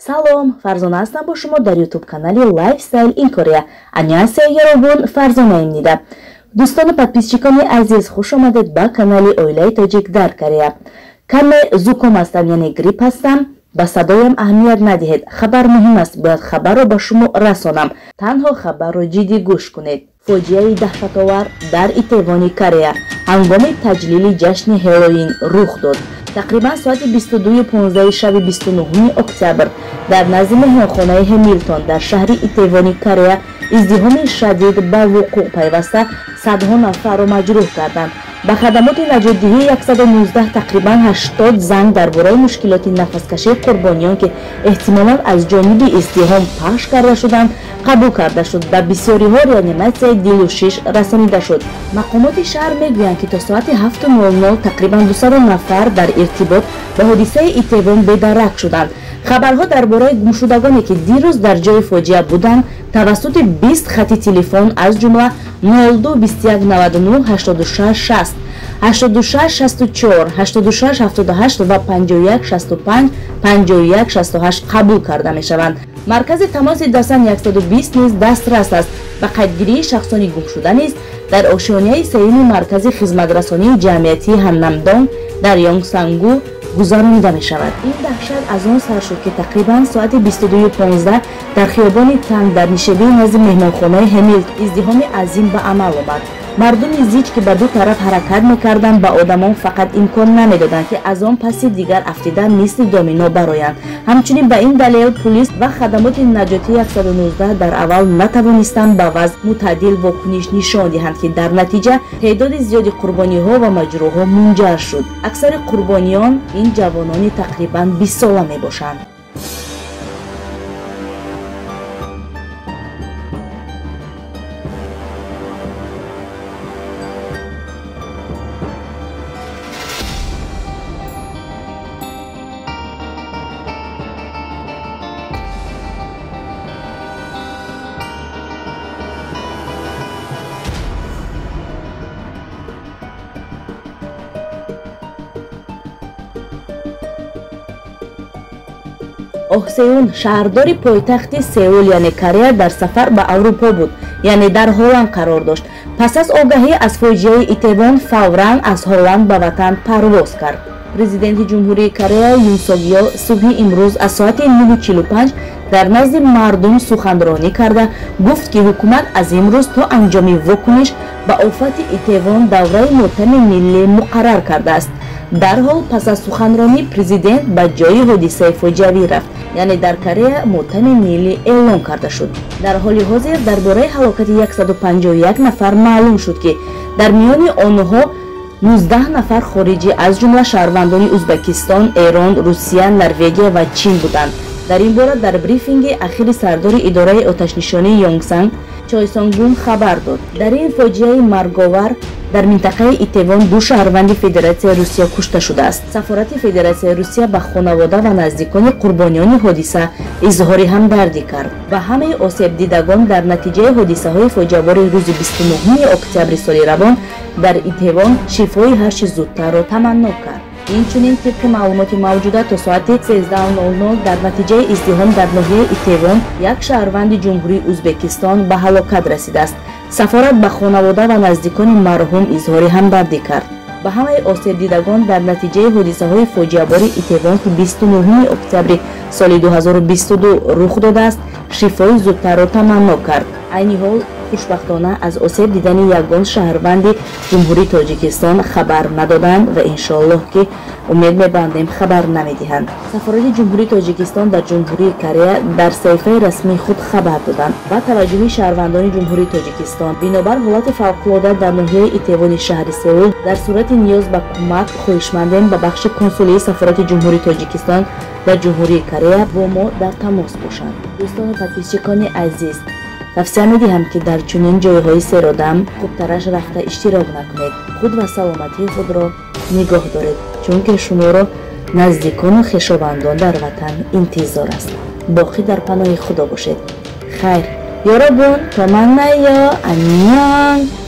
Салом, Фарзона ҳастам бо шумо дар YouTube канали Lifestyle in Korea. 안녕하세요 여러분, Фарзонаимнида. Дӯстону подписчикони азиз, хуш омадед ба канали Оилаи Тоҷик дар Корея. Каме зуком ҳастам, яъне грипп ҳастам. Ба садоям аҳамият надиҳед. Хабар муҳим аст, бояд хабарро ба шумо расонам. Танҳо хабарро ҷиддӣ гӯш кунед. Фоҷиаи даҳшатовар дар Итевони Корея ҳангоми таҷлили ҷашни Ҳеллоуин рух дод. Тақрибан соати 22:15 шаби 29 октябр дар назди меҳмонхонаи Ҳемилтон дар шаҳри Итевони Корея издиҳоми шадид ба вуқӯъ пайваста садҳо нафарро маҷрӯҳ карданд. Ба хадамоти наҷотдиҳии 119 тақрибан 80 занг дар бораи мушкилоти нафаскашии қурбониён, ки эҳтимолан аз ҷониби издиҳом пахш карда шуданд, қабул карда шуд. Ба бисёриҳо реаниматсияи дилу шиш расонида шуд. Мақомоти шаҳр мегӯянд, ки то соати 7:00 тақрибан 200 нафар дар иртибот ба ҳодисаи Итевон бедарак шуданд. Хабарҳо дар бораи гумшудагоне, ки дирӯз дар ҷои фоҷиа буданд, тавассути 20 хати телефон, аз ҷумла 02 21 99 86 60, 86 64, 86 78 ва 51 65 51 68 қабул карда мешаванд. Маркази тамоси Дасан 120 низ дастрас аст. Ба қайдгирии шахсони гумшуда низ дар ошёнаи сеюми маркази хизматрасонии ҷамъиятии Ҳаннамдон дар Ёнгсангу гузаронида мешавад. Ин даҳшат аз он сар шуд, ки тақрибан соати 22:15 дар хиёбони Танг дар нишебии назди меҳмонхонаи Ҳемилт издиҳоми азим ба амал омад. Мардуми зич, ки ба ду тараф ҳаракат мекарданд, ба одамон фақат имкон намедоданд, ки аз он паси дигар афтида мисли домино бароянд. Ҳамчунин ба ин далел пулис ва хадамоти наҷотии 119 дар аввал натавонистанд ба вазъ мӯътадил вокуниш нишон диҳанд, ки дар натиҷа теъдоди зиёди қурбониҳо ва маҷрӯҳҳо мунҷар шуд. Аксари қурбониён ин ҷавонони тақрибан 20 сола мебошанд. Оҳсеюн, шаҳрдори пойтахти Сеул, яъне Корея, дар сафар ба Аврупо буд, яъне дар Ҳолланд қарор дошт. Пас аз огаҳӣ аз фоҷиаи Итевон фавран аз Ҳолланд ба ватан парвоз кард. Президенти Ҷумҳурии Корея Юн Сок Ёл субҳи имрӯз аз соати 9:45 дар назди мардум суханронӣ карда гуфт, ки ҳукумат аз имрӯз то анҷоми вокуниш ба офати Итевон давраи мотами миллӣ муқаррар кардааст. Дарҳол пас аз суханронӣ президент ба ҷои ҳодисаи фоҷиавӣ рафт, яъне дар Корея мотами миллӣ эълон карда шуд. Дар ҳоли ҳозир дар бораи ҳалокати 151 нафар маълум шуд, ки дар миёни онҳо 19 нафар хориҷӣ, аз ҷумла шаҳрвандони Ӯзбекистон, Эрон, Русия, Норвегия ва Чин буданд. Дар ин бора дар брифинги ахири сардори идораи оташнишонии Ёнгсан Чой Сонгун хабар дод. Дар ин фоҷиаи марговар дар минтақаи Итевон ду шаҳрванди Федератсияи Русия кушта шудааст. Сафорати Федератсияи Русия ба хонавода ва наздикони қурбониёни ҳодиса изҳори ҳамдардӣ кард. Ба ҳамаи осебдидагон дар натиҷаи ҳодисаҳои фоҷиабори рӯзи 29 октябри соли равон дар Итевон шифои ҳарчи зудтарро таманно кард. Инчунин тибқи маълумоти мавҷуда то соати 13:00 дар натиҷаи издиҳом дар ноҳияи Итевон як шаҳрванди Ҷумҳурии Ӯзбекистон ба ҳалокат расидааст. Сафорат ба хонавода ва наздикони марҳум изҳори ҳамдардӣ кард. Ба ҳамаи осебдидагон дар натиҷаи ҳодисаҳои фоҷиабори Итевон, ки 29 октябри соли 2022 рух додааст, шифои зудтарро таманно кард. Айни ҳол хушбахтона аз осеб дидани ягон шаҳрванди Ҷумҳурии Тоҷикистон хабар надоданд ва иншоаллоҳ, ки умед мебандем, хабар намедиҳанд. Сафорати Ҷумҳурии Тоҷикистон дар Ҷумҳурии Корея дар саҳифаи расмии худ хабар доданд. Ба таваҷҷӯҳи шаҳрвандони Ҷумҳурии Тоҷикистон бинобар ҳолати фавқулода дар ноҳияи Итевони шаҳри Сеул, дар сурати ниёз ба кӯмак хоҳишмандем ба бахши консулии Сафорати Ҷумҳурии Тоҷикистон дар Ҷумҳурии Корея бо мо дар тамос бошанд. Дӯстону подписчикони азиз, тавсия медиҳам, ки дар чунин ҷойҳои серодам хубтараш рафта иштирок накунед. Худ ва саломатии худро нигоҳ доред, чунки шуморо наздикону хешовандон дар ватан интизор аст. Боқӣ дар паноҳи Худо бошед. Хайр, 여러분, 더 만나요. 안녕.